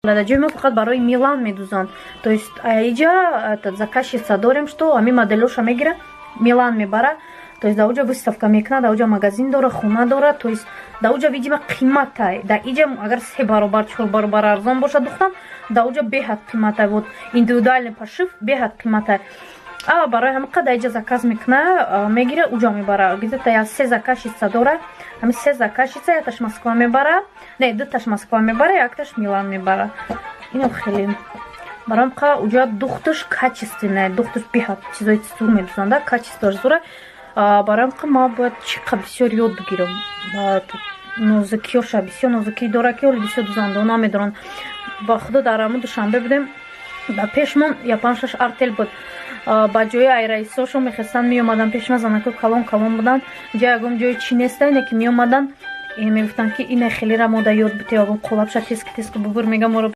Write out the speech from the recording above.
Дар ҷои мо фақат барои Милан медузанд. То есть иҷа этот заказчица дорем, что ҳамин моделоша мегира, Милан мебара, то есть дар уҷа выставка мекунад, дар уҷа магазин дора, хона дора. То есть дар уҷа, видимо, қиматай. Дар иҷа агар се баробар, чор баробар арзон бошад духтан, дар уҷа беҳад қиматай. Вот индивидуальный пошив беҳад қиматай. А барои ҳамин қадар иҷа заказ мекуна, мегира, уҷа мебара. Где-то я се заказчица дора. Ҳамин се заказчица, якташ Москва мебара, не, дуташ Москва мебара, якташ Милан мебара. Ино хеле барои ҳамин қа уҷа духташ качественная, духташ беҳад чизои зур медузанда, качествоаш зура. Барои ҳамин қа ман бояд чӣ қа бисёр ёд бигирам. Нозукиёша бисёр нозукӣ дора, ки ҳоли бисёр дузандао намедоранд. Ба худо, дар ҳамун Душанбе будем, ба пешмон я панҷ, шаш артел буд. Ба ҷои айраисошо мехестанд, меомаданд пешма, занако калон калон буданд. Ҷа ягон ҷои чӣ неста, ине ки меомаданд, мегуфтанд, ки ине хелера мо да ёд бите, ягон қолабша тески тески бубур, мега моро.